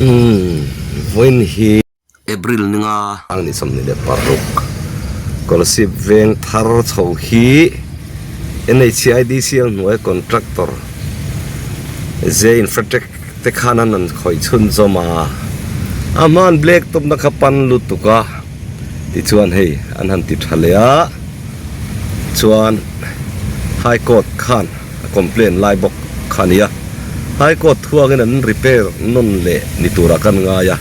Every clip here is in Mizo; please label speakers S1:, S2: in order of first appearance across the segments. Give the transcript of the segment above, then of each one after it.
S1: Umm vawiin hi April ninga ang ni 26 Kolasib veng thar chho hi NHIDCL hnuai contractor J Infratech te khan an han khawih chhunzawm a, a hman black top na kha pan lutuk a tichuan hei an han ti tha leh a chuan High Court khan a complain lai bawk kha a ni a, High Court thuangin an repair nawn leh ni turah kan ngai a,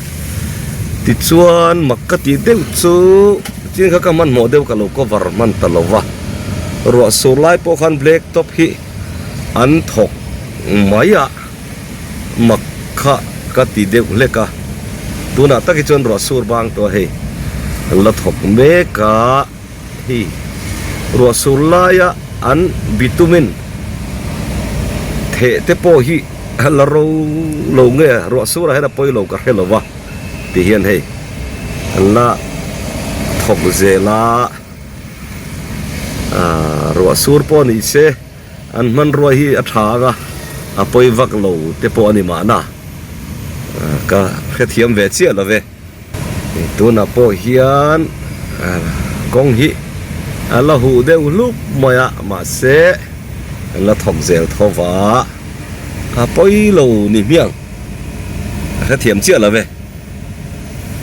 S1: tichuan mak ka tih deuh chu chin kha ka hmanhmawh deuh ka lo cover hman ta lo va, ruah sur lai pawh khan black top hi an thawk mai a, mak kha ka ti deuh hlek a, tunah tak hi chuan ruah sur bang tawh a hei an la thawk mek a. Hi ruah sur laia an bitumin theh te pawh hi la ro lo nge ruah surah hian a pawi lo ka hre lo va ti hian hei an la thawk zel a, aaa ruah sur pawh ni se an hmanrua hi a tha ang a, a pawi vak lo te pawh a ni mahna ka hrethiam ve chiah lo ve. Tunah pawh hian kawng hi a la huh deuh hlup mai a, mahse an la thawk zel tho va, a pawi lo ni hmiang a hrethiam chiah lo ve.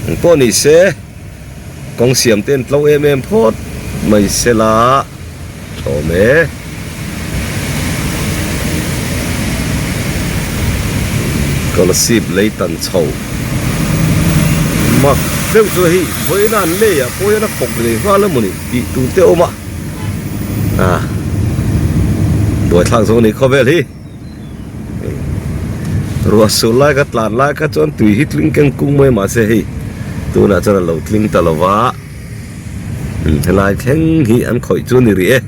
S1: Eng pawh ni se kawng siam te an tlo em em phawt mai sela thlawm e. Kolasib lei tan chho mak deuh chu hei vawiin an lei ah pawh hian a khawk leh nghal emaw ni tih tur te a awm a ah buaithlak zawng a ni khawvel hi ruah sur lai kha tlan lai kha chuan tui hi tling keng kung mai mahse hei tunah chuan a lo tling ta lo va. Helai thleng hi an khawih chu a ni rih e.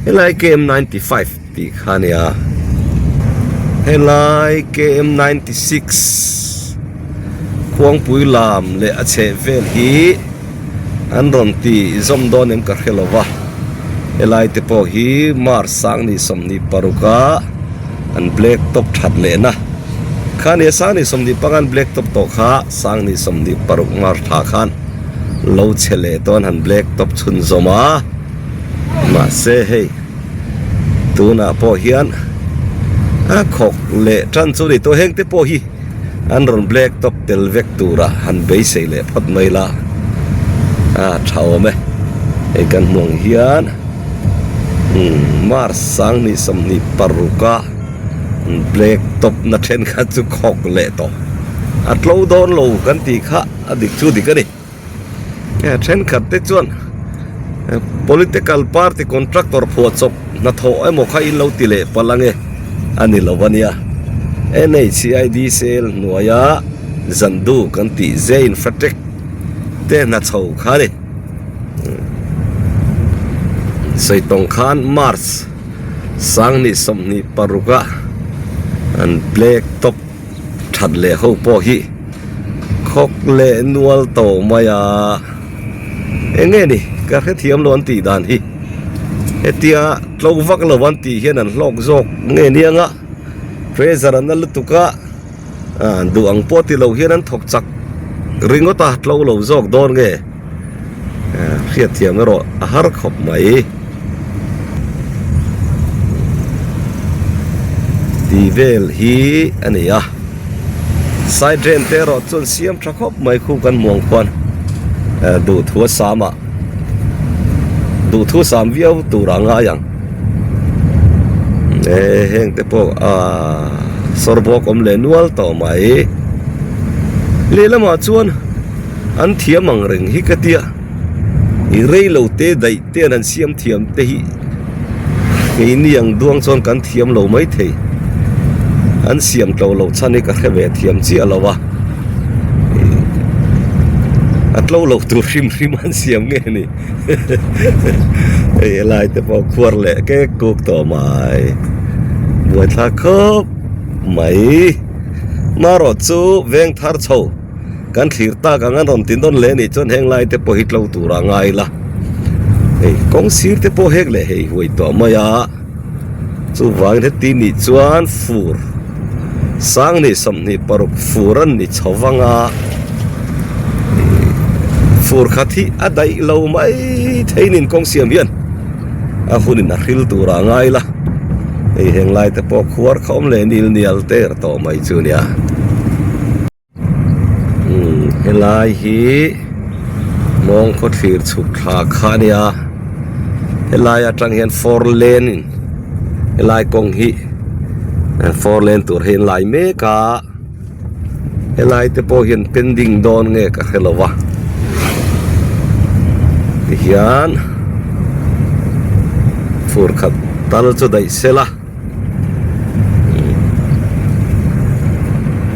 S1: Helai KM 95 tih kha a nia. Helai KM 96 khuangpui lam leh a chheh vel hi an rawn ti zawm dawn em ka hre lo va. Helai te pawh hi March sangni 26 a an black top that lehna kha a nia. Sangni 25 an black top tawh kha sangni 26 March thla khan. Lo chhe leh dawn han black top chhun zawm a, mahse hei tunah pawh hian a khawk leh tan chu ni tawh heng te pawh hi an rawn black top tel vek tura han beisei leh phawt mai la a tha awm e, hei kan hmuh ang hian umm March 2026 a black top na thenkhat chu khawk leh tawh a tlo dawn lo kan tih kha. A dik chu dik a ni. Hei thenkhat te chuan political party contractor phuah chawp hnathawh emaw kha in lo ti leh palh ange a ni lo a nia. NHID sale hnuaia Zandu kan tih J Infratech te hna chho kha a ni. Sawi tawng khan March 2026 a an black top that leh ho pawh hi khawk leh nual tawh mai a, eng nge ni ka hrethiam lo an tih dan hi hetia tlo vak lo an tih hian an hlawk zawk nge niang a pressure an na lutuk a ah duh ang pawh ti lo hian an thawk chak ringawt a tlo lo zawk dawn nge hriatthiam erawh a har khawp mai. Tih vel hi a ni a side drain te erawh chuan siam tha khawp mai khu kan hmuh ang khuan duhthu a sam ah duhthu sam viau tur a ngai ang e heng te pawh ah sawr bawk awm leh nual tawh mai lehlamah chuan an thiam ang reng hi ka tia. I rei lo te daih te an siam thiam te hi keini ang duang chuan kan thiam lo mai thei. An siam tlo loh chhan hi ka hre ve thiam chiah lo a. A tlo lo tur hrim hrim an siam nge ni. Hei helai te pawh khuar leh kek kuk tawh mai. Buaithlak khawp mai. Marawh chu veng thar chho. Kan thlir tak ang an rawn ti nawn leh anih chuan heng lai te pawh hi tlo tur a ngai la. Hei kawng sir te pawh hek leh hei huai tawh mai a, chuvangin heti nih chuan fur. Sangni 26 fur an ni chho vang a, fur khat hi a daih lo mai thei nin kawng siam hian a hunin a hril tur ah ngai la, hei heng lai te pawh khuar kha awm leh nil nial ter tawh mai chu nia. Umm helai hi mawng khaw thlir chhuk thla kha a nia helai atang hian four lane in helai kawng hi four lane tur hi an lai mek a helai te pawh hian pending dawn nge ka hre lo va tihian fur khat tal chu daih se la.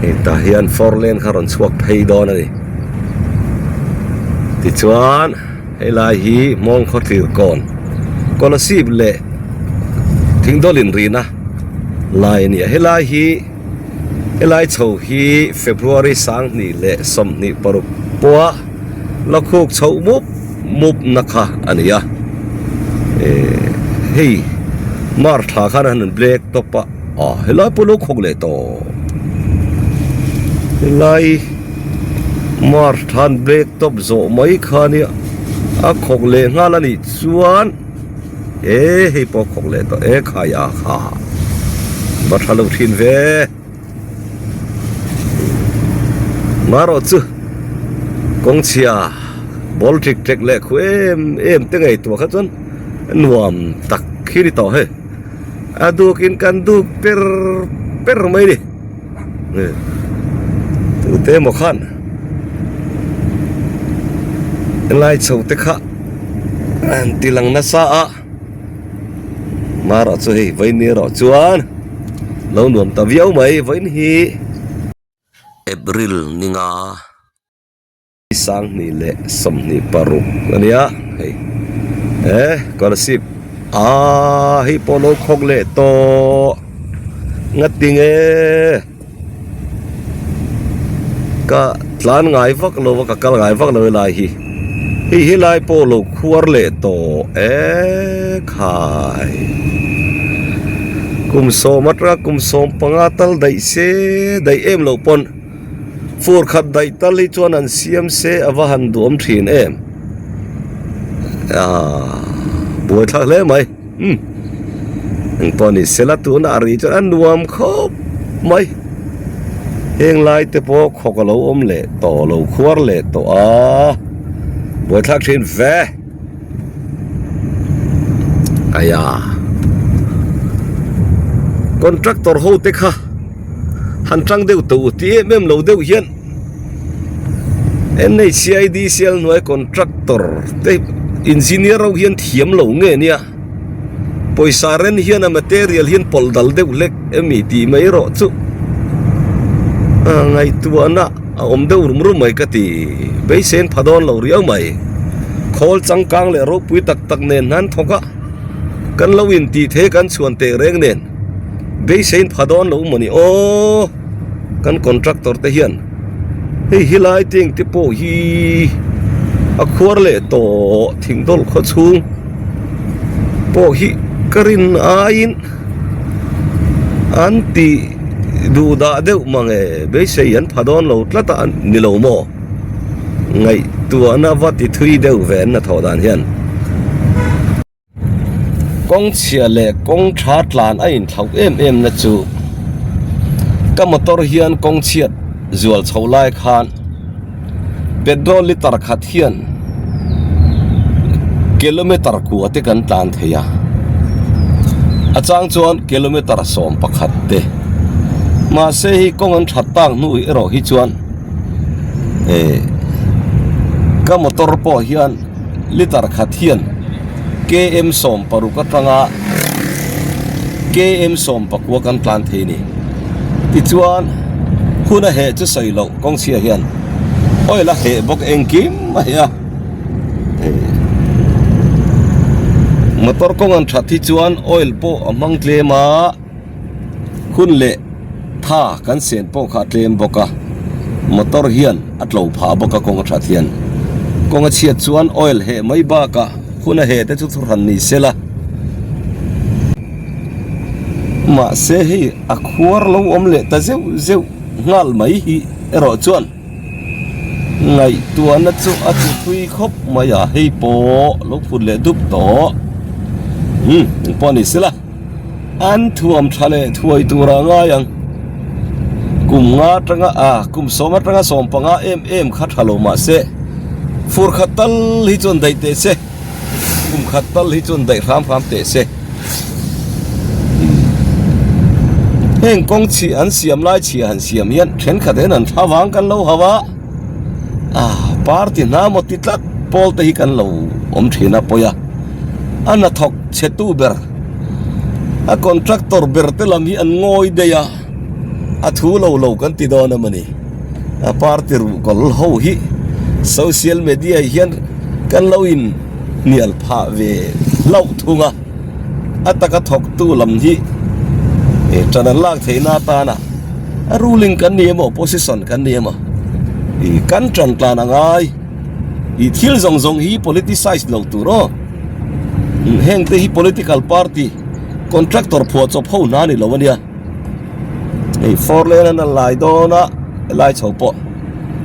S1: Hetah hian four lane kha rawn chhuak phei dawn a ni tichuan helai hi hmawng khaw thlir kawn Kolasib leh Thingdawl inrina lai a ni a helai hi. Helai chho hi February 2026 pawha la khuk chhoh mup mup na kha a ni a, hei March thla khan an han black top a, ah helai pawh lo khawk leh tawh helai March thla an black top zawh mai kha a nia a khawk leh nghal a nih chuan. E hei pawh khawk leh tawh e khai a kha va tha lo thin ve marawh chu kawngchhia ball ṭik ṭek leh khu em em te ngei tur kha chuan nuam tak hi ni tawh hei a dukin kan duk per per mai ni. Tute emaw khan helai chho te kha an ti lang nasa a marawh chu hei vawiin erawh chuan lo nuam ta viau mai vawiin hi April ni nga. 2026 a nia hei he scholarship aaa hei pawh lo khawk leh tawh ngati nge ka tlan ngai vak lo a ka kal ngai vak lo helai hi hei helai pawh lo khuar leh tawh ekhai kum sawm atanga kum 15 tal daih se daih em loh pawn. Fur khat daih tal hi chuan an siam se a va han duhawm thin em. Aaa buaithlak hle mai umm engpawh ni sela tunah a ri chuan a nuam khawp mai. Heng lai te pawh khawk a lo awm leh tawh lo khuar leh tawh a buaithlak thin ve. Aya contractor ho te kha. Han tang deuh tawh u ti em em lo deuh hian NHCIDCL hnuai contractor te engineer ho hian thiam lo nge nia pawisa ren hian a material hian pawlh dal deuh hlek emi tih mai erawh chu a ngaihtuahna a awm deuh rum rum mai ka ti beisein pha dawn lo riau mai khawl changkang leh ropui tak tak nen han thawk a kan lo intih thei kan chhuan teh reng nen. Beisein pha dawn lo maw ni aw kan contractor te hian hei hi lai teng te pawh hi a khuar leh tawh thing dawlh khaw chhung pawh hi ka rin aiin an tih duh dah deuh mange beisei an pha dawn lo tlat a ni lo maw ngaihtuahna va ti thui deuh ve an hnathawh dan hian. Kawng chhia leh kawng tha tlan a inthlauh em em na chu ka motor hian kawng chhiat zual chho lai khan petrol litre khat hian kilometer kua te kan tlan thei a a chang chuan kilometer 11 te mahse hei kawng an that tak hnu erawh hi chuan eh ka motor pawh hian. Litre khat hian km 16 atanga km 19 kan tlan thei a ni. Tichuan hun a heh chu sawi loh kawngchhia hian oil a heh bawk engkim a heh a. Motor kawng an that hi chuan oil pawh a hmang tlem a. Hun leh tha kan sen pawh kha a tlem bawk a, motor hian a tlo phah bawk a kawng a that hian. Kawng a chhiat chuan oil heh mai bakah hun a heh te chu thu hran ni se la. Mahse hei a khuar lo awm leh ta zeuh zeuh nghal mai hi erawh chuan ngaihtuahna chu a ti thui khawp mai a, hei pawh lo phut leh dup tawh. Umm engpawh a ni sela. An thuam tha leh thuai tur a ngai ang. Kum nga atanga a kum sawm atanga 15 em em kha tha lo mah se fur khat tal hi chuan daih teh se, kum khat tal hi chuan daih hram hram teh se. Heng kawng chhia an siam lai chhia han siam hian thenkhat hian an thla vang kan lo hauh a, ah party hna maw ti tlat pawl te hi kan lo awm thin a pawi a, a hnathawk chhe tu ber. A contractor ber te lam hi an ngawi daih a, a thu lo lo kan ti dawn a mawni. A party ruhkawl ho hi social media hian kan lo in hnial phah ve hlauh thung a, a taka thawktu lam hi tan an lak theihna atana a ruling kan ni emaw opposition kan ni emaw ih kan tan tlan a ngai. Ih thil zawng zawng hi politicize lo tur aw. Heng te hi political party contractor phuah chawp ho hna ni lo ania. Hei four lane an lai dawn a helai chho pawh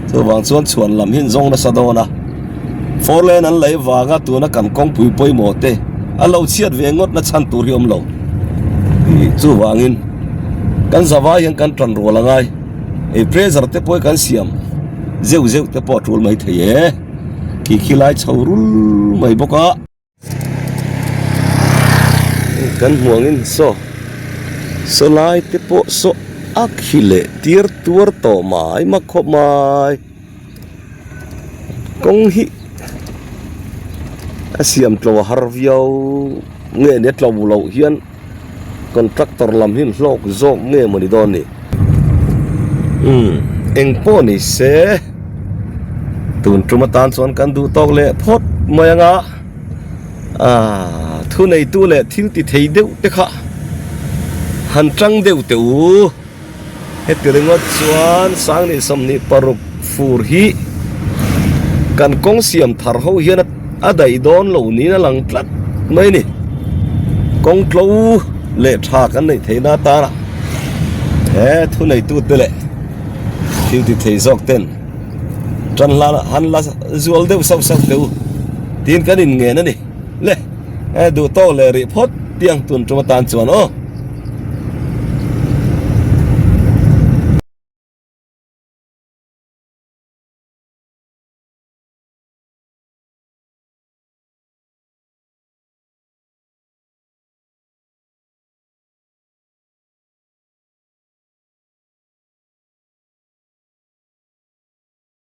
S1: chuvang chuan chhuan lam hi an zawng nasa dawn a. Four lane an lei vanga tuna kan kawngpui pawimawh te a lo chhiat ve ngawt na chhan tur hi awm lo. Ih chuvangin kan zavai hian kan tan rual angai. Hei pressure te pawh hi kan siam zeuh zeuh te pawh a tul mai thei e. Khi khi lai chho rul mai bawk a. Kan hmuangin saw saw lai te pawh saw a khi leh tir tuar tawh mai mak khawp mai. Kawng hi a siam tlo a har viau nge ni a tlo loh hian. Contractor lam hi hlawk zawk nge maw ni dawn ni? Umm eng pawh ni se tun tum atan chuan kan duh tawk leh phawt mai ang a, ah thuneitu leh thil ti thei deuh te kha han tang deuh teh u. Heti ringawt chuan Sangni 26 fur hi kan kawng siam thar ho hian a daih dawn lo niin a lang tlat mai a ni. Kawng tlo leh tha kan neih theihna atana he thuneitute leh thil ti thei zawk ten tan hlan han la zual deuh sauh sauh teh u tiin kan inngen a ni. Le, duh tawk leh rih phawt piang tun tum atan chuan aw.